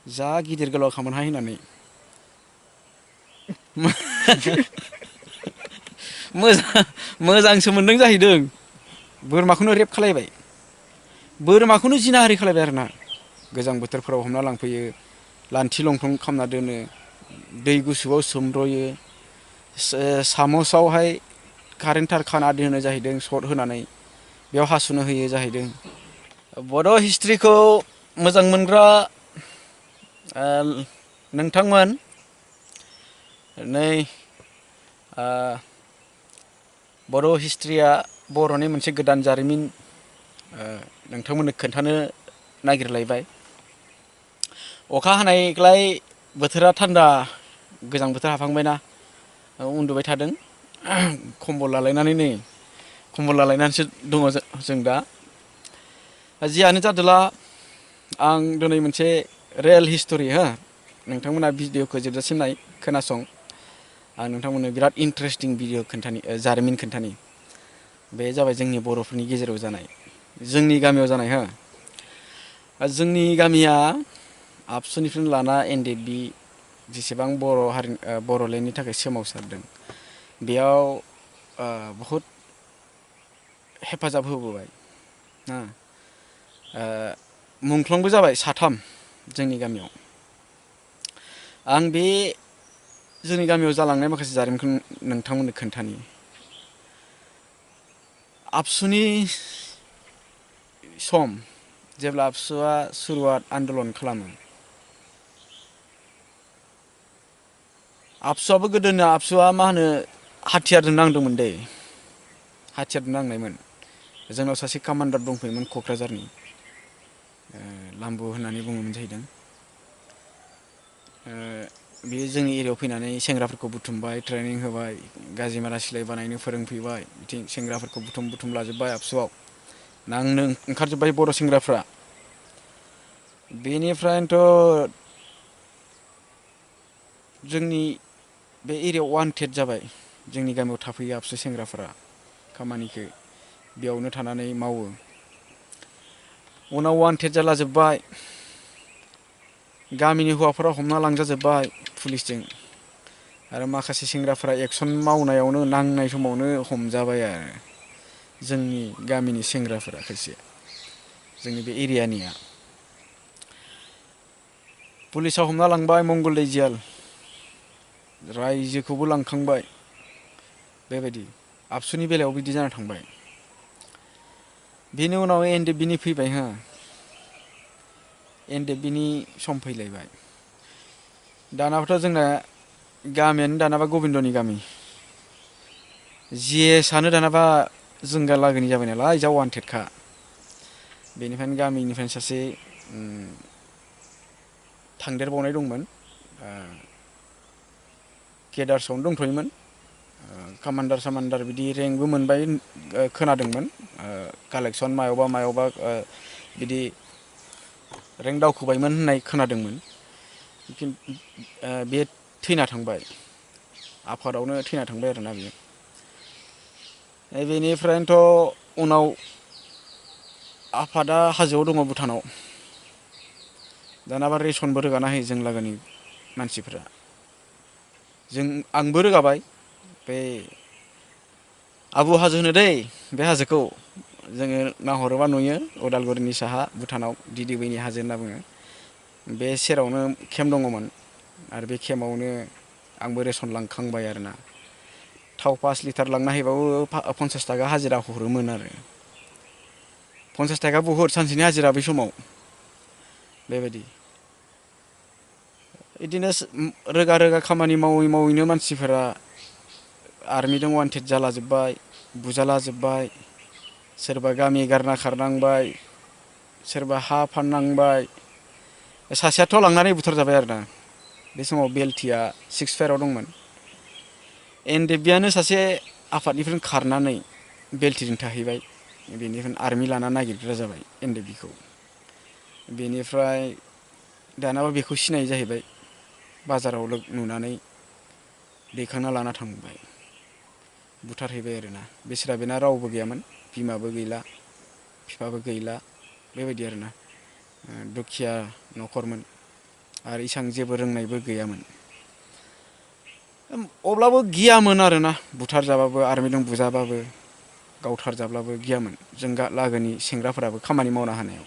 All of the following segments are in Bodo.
जा गिदिर गोलाव खामानिहाय होननानै मोजांसो मोनदों जाहैदों बोरमाखौनो रेप खालायबाय बोरमाखौनो जिनाहारि खालायबाय आरोना गोजां बोथोरफोराव हमना लांफैयो लान्थि लंथं खालामना दोनो दै गुसुआव सोमब्रयो सामसआवहाय कारेन्ट थार खाना दोनो जाहैदों सर्ट होनानै बेयाव हासुनो होयो जाहैदों बड' हिस्ट्रिखौ मोजां मोनग्रा नोंथांमोन नै बर' हिस्ट्रिया बर'नि मोनसे गोदान जारिमिन नोंथांमोननो खोन्थानो नागिरलायबाय अखा हानायलाय बोथोरा थान्दा गोजां बोथोर हाबहांबायना उन्दुबाय थादों खम्बल लालायनानै नै खम्बल लालायनानैसो दङ जों दा जियानो जादोला आं दिनै मोनसे रियेल हिस्ट'रि हो नोंथांमोना भिडिअ'खौ जोबजासिम नाय खोनासं आं नोंथांमोननो बिराद इन्टारेस्टिं भिडिअ खोन्थानि जारिमिन खोन्थानि बे जाबाय जोंनि बर'फोरनि गेजेराव जानाय जोंनि गामियाव जानाय हो जोंनि गामिया आबसुनिफ्रायनो लाना एनडेबि जेसेबां बर' हारिनि बर'लेण्डनि थाखाय सोमावसारदों बेयाव बहुद हेफाजाब होबोबाय मुंख्लंबो जाबाय साथाम जोंनि गामियाव आं बे जोंनि गामियाव जालांनाय माखासे जारिमिनखौ नोंथांमोननो खोन्थानि आबसुनि सम जेब्ला आबसुआ सुरुवात आन्दलन खालामो आबसुआबो गोदोना आबसुआ मा होनो हाथियारजों नांदोंमोन दै हाथियारजों नांनायमोन जोंनाव सासे कामान्डार दंफैयोमोन क'क्राझारनि लाम्बु होननानै बुङोमोन जाहैदों बेयो जोंनि एरियायाव फैनानै सेंग्राफोरखौ बुथुमबाय ट्रेनिं होबाय गाजिमारा सिलाय बानायनो फोरोंफैबाय बिथिं सेंग्राफोरखौ बुथुम लाजोब्बाय आबसुआव नांनो ओंखारजोब्बाय बर' सेंग्राफ्रा बेनिफ्रायनोथ' जोंनि बे एरियायाव वानटेड जाबाय जोंनि गामियाव थाफैयो आबसु सेंग्राफोरा खामानिखौ बेयावनो थानानै मावो उनाव वानटेड जाला जोब्बाय गामिनि हौवाफोरा हमना लांजाजोब्बाय पुलिसजों आरो माखासे सेंग्राफोरा एक्सन मावनायावनो नांनाय समावनो हमजाबाय आरो जोंनि गामिनि सेंग्राफोरा खायसे जोंनि बे एरियानिया पुलिसाव हमना लांबाय मंगलदै जेल रायजोखौबो लांखांबाय बेबायदि आबसुनि बेलायाव बिदि जाना थांबाय बेनि उनाव एनडेबिनि फैबाय हो एनडेबिनि सम फैलायबाय दानाबाथ' जोंना गामियानो दानाबा गबिन्दनि गामि जिएसआनो दानाबा जोंगा लागोनि जाबाय नालाय जा वानटेडखा बेनिफ्रायनो गामिनिफ्रायनो सासे थांदेरबावनाय दंमोन केदारसआवनो दंथ'योमोन कामान्डार सामान्डार बिदि रेंकबो मोनबाय खोनादोंमोन कालेकसन मायावबा बिदि रेंक दावखोबायमोन होननाय खोनादोंमोन बे थैना थांबाय आफादावनो थैना थांबाय आरोना बियो बेनिफ्रायनोथ' उनाव आफादा हाजोआव दङ भुटानाव दानाबा रेसनबो रोगाना होयो जों लागोनि मानसिफ्रा आंबो रोगाबाय बे आबु हाजो होनो दै बे हाजोखौ जोङो नाहरोबा नुयो उदालगुरिनि साहा भुटानाव दिदिबैनि हाजो होनना बुङो बे सेरावनो केम्प दङमोन आरो बे केम्पआवनो आंबो रेसन लांखांबाय आरोना थाव 5 लिटार लांना हैबाबो 50 थाखा हाजिरा हरोमोन आरो 50 थाखा बहुद सानसेनि हाजिरा बै समाव बेबायदि बिदिनो रोगा खामानि मावै मावैनो मानसिफोरा आर्मिजों वानटेड जाला जोब्बाय बुजाला जोब्बाय सोरबा गामि गारना खारनांबाय सोरबा हा फाननांबाय सासेयाथ' लांनानै बुथार जाबाय आरोना बे समाव बेलटिया 6 फाइभाव दंमोन एनडेबियानो सासे आफादनिफ्रायनो खारनानै बेलटिजों थाहैबाय बेनिफ्रायनो आर्मि लाना नागिरग्रा जाबाय एनडेबिखौ बेनिफ्राय दानाबा बेखौ सिनाय जाहैबाय बाजाराव नुनानै दैखांना लाना थांबाय बुथारहैबाय आरोना बेसोरा बेना रावबो गैयामोन बिमाबो गैला बिफाबो गैला बेबायदि आरोना दुखिया न'खरमोन आरो इसां जेबो रोंनायबो गैयामोन। अब्लाबो गियामोन आरोना बुथार जाबाबो आर्मिजों बुजाबाबो गावथारजाब्लाबो गियामोन जों लागोनि सेंग्राफोराबो खामानि मावना होनायाव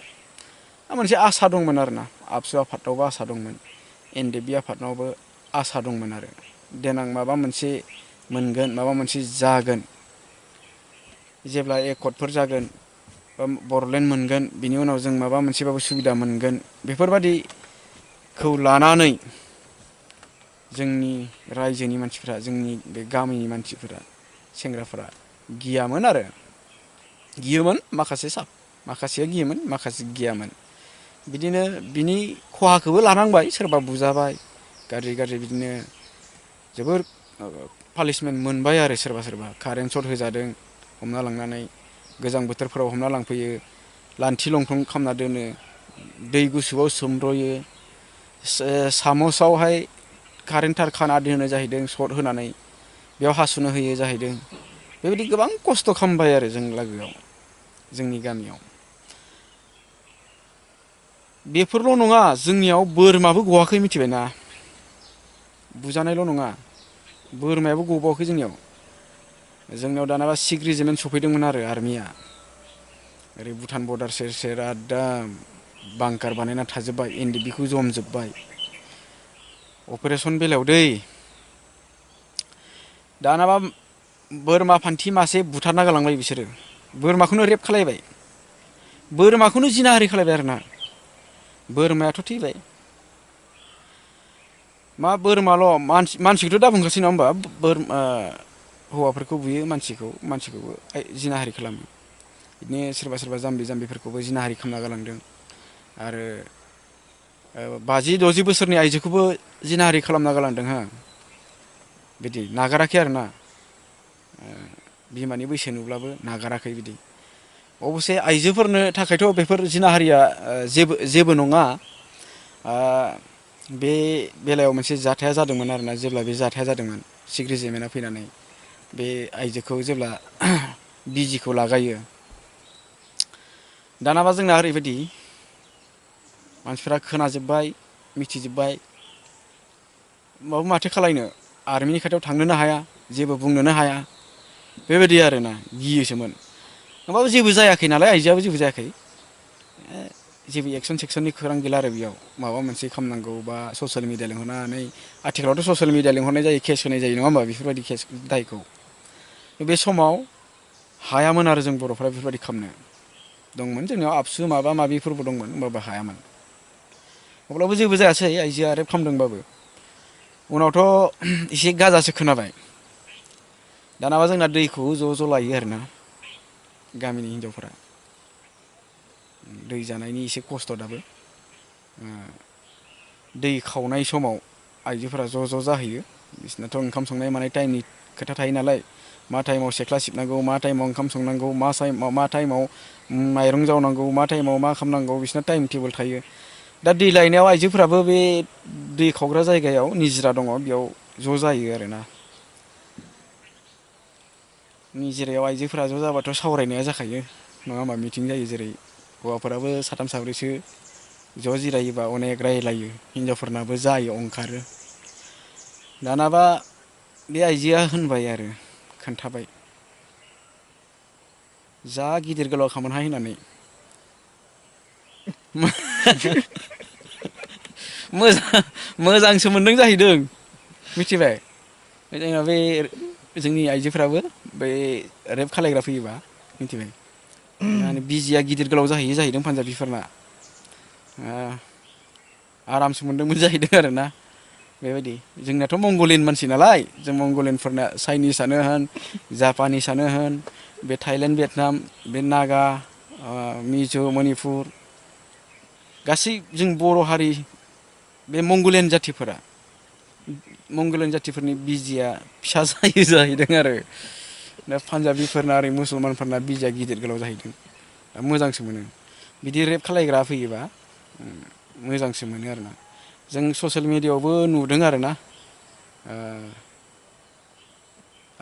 मोनसे आसा दंमोन आरोना आबसु आफादनावबो आसा दंमोन एन डि एफ बि आफादनावबो आसा दंमोन आरो देनां माबा मोनसे मोनगोन माबा मोनसे जागोन जेब्ला एकर्डफोर जागोन बा बर'लेण्ड मोनगोन बिनि उनाव जों माबा मोनसेबाबो सुबिदा मोनगोन बेफोरबादिखौ लानानै जोंनि रायजोनि मानसिफ्रा जोंनि बे गामिनि मानसिफोरा सेंग्राफोरा गियामोन आरो गियोमोन माखासेया गियोमोन माखासे गियामोन बिदिनो बिनि खहाखौबो लानांबाय सोरबा बुजाबाय गाज्रि गाज्रि बिदिनो जोबोर पानिसमेन्ट मोनबाय आरो सोरबा सोरबा कारेन्ट सर्ट होजादों हमना लांनानै गोजां बोथोरफोराव हमना लांफैयो लान्थि लंथं खालामना दोनो दै गुसुआव सोमब्रयो सामसआवहाय कारेन्ट थार खाना दोनो जाहैदों सर्ट होनानै बेयाव हासुनो होयो जाहैदों बेबायदि गोबां खस्थ' खालामबाय आरो जों लागोआव जोंनि गामियाव बेफोरल' नङा जोंनियाव बोरमाबो गवाखै मिथिबायना बुजानायल' नङा बोरमायाबो गबावाखै जोंनियाव दानाबा सिक रेजिमेन्ट सफैदोंमोन आरो आर्मिया ओरै भुटान बर्डार सेर सेर एकदम बांकार बानायना थाजोब्बाय एन डि एफ बि खौ जमजोब्बाय अपारेसन बेलायाव दै दानाबा बोरमा फान्थि मासे बुथारना गालांबाय बिसोरो बोरमाखौनो रेप खालायबाय बोरमाखौनो जिनाहारि खालायबाय आरोना बोरमायाथ' थैबाय मा बोरमाल' मानसिखौथ' दा बुंखासै नङा होमबा हौवाफोरखौ बुयो मानसिखौबो जिनाहारि खालामो बिदिनो सोरबा सोरबा जाम्बि जाम्बिफोरखौबो जिनाहारि खालामना गालांदों आरो 50-60 बोसोरनि आइजोखौबो जिनाहारि खालामना गालांदों हो बिदि नागाराखै आरोना बिमानि बैसो नुब्लाबो नागाराखै बिदि अबसे आइजोफोरनो थाखायथ' बेफोर जिनाहारिया जेबो नङा बे बेलायाव मोनसे जाथाया जादोंमोन आरोना जेब्ला बे जाथाया जादोंमोन सिक रेजिमेन्टआ फैनानै बे आइजोखौ जेब्ला बिजिखौ लागायो दानाबा जोंना ओरैबायदि मानसिफ्रा खोनाजोब्बाय मिथिजोब्बाय माथो खालायनो आर्मिनि खाथियाव थांनोनो हाया जेबो बुंनोनो हाया बेबायदि आरोना गियोसोमोन होमबाबो जेबो जायाखै नालाय आइजोआबो जेबो जायाखै जेबो एक्सन सेक्सननि खौरां गैला आरो बेयाव माबा मोनसे खालामनांगौ बा ससियेल मिडिया लिंहरनानै आथिखालावथ' ससियेल मिडिया लिंहरनाय जायो केस होनाय जायो नङा होमबा बेफोरबायदि केस दायखौ बे समाव हायामोन आरो जों बर'फ्रा बेफोरबायदि खालामनो दंमोन जोंनियाव आबसु माबा माबिफोरबो दंमोन होमबाबो हायामोन अब्लाबो जेबो जायासै आइजोआ रेप खालामदोंबाबो उनावथ' एसे गाजासो खोनाबाय दानाबा जोंना दैखौ ज' लायो आरोना गामिनि हिनजावफोरा दै जानायनि एसे खस्थ' दाबो दै खावनाय समाव आइजोफोरा ज' जाहैयो बिसोरनाथ' ओंखाम संनाय मानाय टाइमनि खोथा थायो नालाय मा टाइमाव सेख्ला सिबनांगौ मा टाइमाव ओंखाम संनांगौ मा टाइमाव माइरं जावनांगौ मा टाइमाव मा खालामनांगौ बिसोरना टाइम टेबोल थायो दा दै लायनायाव आइजोफोराबो बे दै खावग्रा जायगायाव निजिरा दङ बेयाव ज' जायो आरोना निजिरायाव आइजोफोरा ज' जाबाथ' सावरायनाया जाखायो नङा होमबा मिटिं जायो जेरै हौवाफोराबो साथाम साब्रैसो ज' जिरायोबा अनेक रायलायो हिनजावफोरनाबो जायो ओंखारो दानाबा बे आइजोआ होनबाय आरो खोन्थाबाय जा गिदिर गोलाव खालामोनहाय होननानै मोजांसो मोनदों जाहैदों मिथिबाय जोंना बे जोंनि आइजोफ्राबो बै रेप खालायग्रा फैयोबा मिथिबाय माने बिजिया गिदिर गोलाव जाहैयो जाहैदों पान्जाबिफोरना आरामसो मोनदोंमोन जाहैदों आरोना बेबायदि जोंनियाथ' मंगलियान मानसि नालाय जों मंगलियानफोरना चाइनिसानो होन जापानिसानो होन बे थाइलेण्ड भियेटनाम बे नागा मिज' मणिपुर गासै जों बर' हारि बे मंगलियान जाथिफोरनि बिजिया फिसा जायो जाहैदों आरो दा पान्जाबिफोरना ओरै मुसलमानफोरना बिजिया गिदिर गोलाव जाहैदों दा मोजांसो मोनो बिदि रेप खालायग्रा फैयोबा मोजांसो मोनो आरोना जों ससियेल मिडियायावबो नुदों आरोना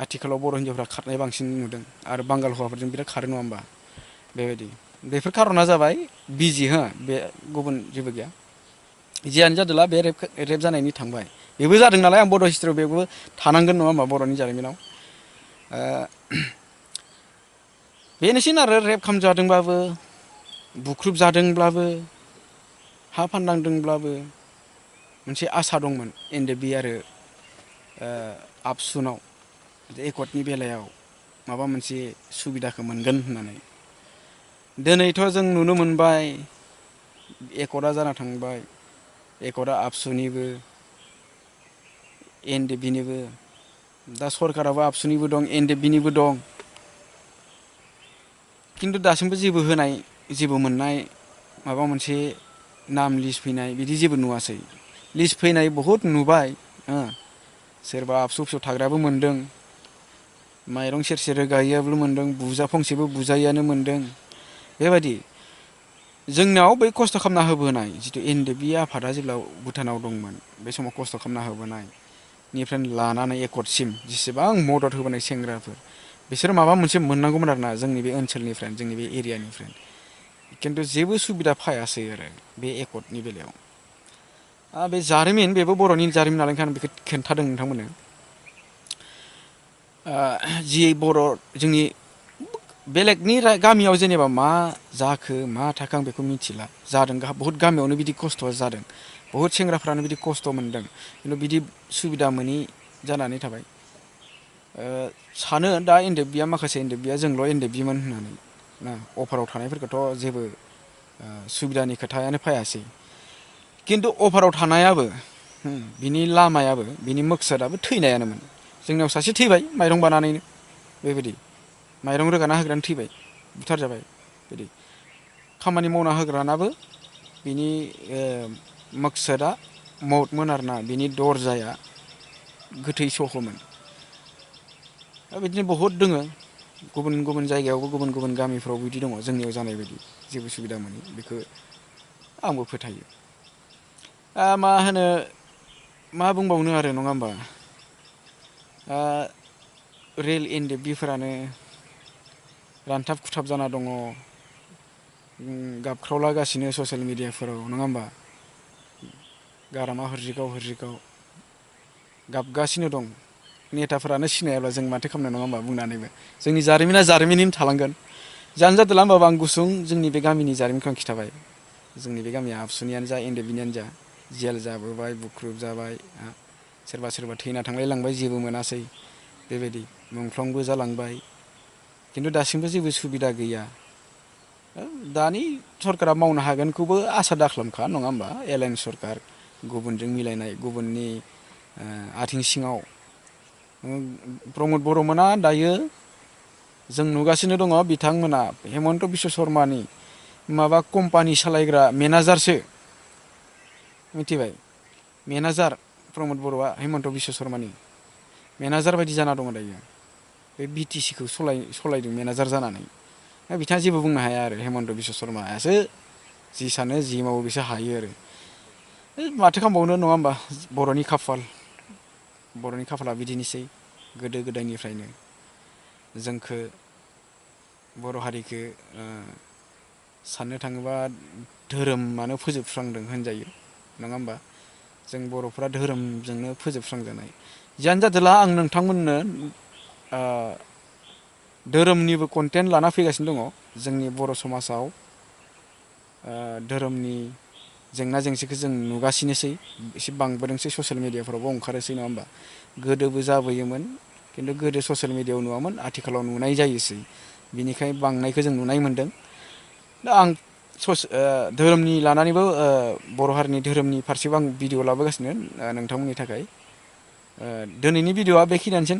आथिखालाव बर' हिन्जावफ्रा खारनाय बांसिन नुदों आरो बांगाल हौवाफोरजों बिराद खारो नङा होमबा बेबायदि बेफोर खार'ना जाबाय बिजि हो बे गुबुन जेबो गैया जियानो जादोला बे रेप जानायनि थांबाय बेबो जादों नालाय आं बड' हिस्ट्रियाव बेबो थानांगोन नङा होमबा बर'नि जारिमिनाव बेनोसै आरो रेप खालामजादोंबाबो बुख्रुब जादोंब्लाबो हा फाननांदोंब्लाबो मोनसे आसा दंमोन एनडेबि आरो आबसुनाव एकर्डनि बेलायाव माबा मोनसे सुबिदाखौ मोनगोन होननानै दिनैथ' जों नुनो मोनबाय एकर्डआ जाना थांबाय एकर्डआ आबसुनिबो एनडेबिनिबो दा सरकाराबो आबसुनिबो दं एनडेबिनिबो दं खिन्थु दासिमबो जेबो होनाय जेबो मोननाय माबा मोनसे नाम लिस्ट फैनाय बिदि जेबो नुवासै लिस्ट फैनाय बहुद नुबाय सोरबा आबसु अफिसाव थाग्राबो मोनदों माइरं सेरसे रोगायैयाबो मोनदों बुजा फंसेबो बुजायैयानो मोनदों बेबायदि जोंनाव बै खस्थ' खालामना होबोनाय जिथु एनडेबि आफादा जेब्ला भुटानाव दंमोन बे समाव खस्थ' खालामना होबोनायनिफ्राय लानानै एकर्डसिम जेसेबां मदद होबोनाय सेंग्राफोर बिसोर माबा मोनसे मोननांगौमोन आरोना जोंनि बे ओनसोलनिफ्राय जोंनि बे एरियानिफ्राय खिन्थु जेबो सुबिदा फायासै आरो बे एकर्डनि बेलायाव बे जारिमिन बेबो बर'नि जारिमिन नालाय ओंखायनो बेखौ खिन्थादों नोंथांमोननो जि बर' जोंनि बेलेगनि गामियाव जेनेबा मा जाखो मा थाखो आं बेखौ मिथिला जादों बहुद गामियावनो बिदि खस्थ' जादों बहुद सेंग्राफ्रानो बिदि खस्थ' मोनदों खिन्थु बिदि सुबिदा मोनि जानानै थाबाय सानो दा एनडेबिया माखासे एनडेबिया जोंल' एनडेबिमोन होननानै ना अफाराव थानायफोरखौथ' जेबो सुबिदानि खोथायानो फायासै खिन्थु अफाराव थानायाबो बिनि लामायाबो बिनि मकसदाबो थैनायानोमोन जोंनियाव सासे थैबाय माइरं बानानैनो बेबायदि माइरं रोगाना होग्रानो थैबाय बुथारजाबाय बिदि खामानि मावना होग्रानाबो बिनि मकसदा मौतमोन आरोना बिनि दरजाया गोथै सहमोन बिदिनो बहुद दङ गुबुन गुबुन जायगायावबो गुबुन गुबुन गामिफ्राव बिदि दङ जोंनियाव जानाय बायदि जेबो सुबिदा मोनि बेखौ आंबो फोथायो मा होनो मा बुंबावनो आरो नङा होमबा रियेल एनडेबिफोरानो रानथाब खुथाब जाना दङ गाबख्रावलागासिनो ससियेल मिडियाफोराव नङा होमबा गारामा हरजिगाव हरजिगाव गाबगासिनो दं नेताफोरानो सिनायाब्ला जों माथो खालामनो नङा होमबा बुंनानैबो जोंनि जारिमिना जारिमिनैनो थालांगोन जानो जादोंला होमबाबो आं गुसुं जोंनि बे गामिनि जारिमिनखौ आं खिथाबाय जोंनि बे गामिया आबसुनियानो जा एनडेबिनियानो जा जेल जाबोबाय बुख्रुब जाबाय सोरबा सोरबा थैना थांलाय लांबाय जेबो मोनासै बेबायदि मुंख्लंबो जालांबाय खिन्थु दासिमबो जेबो सुबिदा गैया दानि सरकारा मावनो हागोनखौबो आसा दाख्लामखा नङा होमबा एलायन्स सरकार गुबुनजों मिलायनाय गुबुननि आथिं सिङाव प्रमद बर'मोना दायो जों नुगासिनो दङ बिथांमोना हेमन्त बिश्व शर्मानि माबा कम्पानि सालायग्रा मेनेजारसो मिथिबाय मेनेजार प्रमद बर'आ हेमन्त बिश्व शर्मानि मेनेजार बायदि जाना दङ दायो बे बिटिसिखौ सालायदों मेनेजार जानानै बिथाङा जेबो बुंनो हाया आरो हेमन्त बिश्व शर्मायासो जि सानो जि मावो बिसो हायो आरो माथो खालामबावनो नङा होमबा बर'नि खाफाला बिदिनोसै गोदो गोदायनिफ्रायनो जोंखौ बर' हारिखौ साननो थाङोबा धोरोमानो फोजोबस्रांदों होनजायो नङा होमबा जों बर'फ्रा धोरोमजोंनो फोजोबस्रांजानाय जियानो जादोला आं नोंथांमोननो धोरोमनिबो कन्टेन्ट लाना फैगासिनो दङ जोंनि बर' समाजाव धोरोमनि जेंना जेंसिखौ जों नुगासिनोसै एसे बांबोदोंसै ससियेल मिडियाफोरावबो ओंखारोसै नङा होमबा गोदोबो जाबोयोमोन खिन्थु गोदो ससियेल मिडियायाव नुवामोन आथिखालाव नुनाय जायोसै बिनिखाय बांनायखौ जों नुनाय मोन्दों दा आं धोरोमनि लानानैबो बर' हारिनि धोरोमनि फारसेबो आं भिडिअ लाबोगासिनो नोंथांमोननि थाखाय दिनैनि भिडिअआ बेखिनियानोसै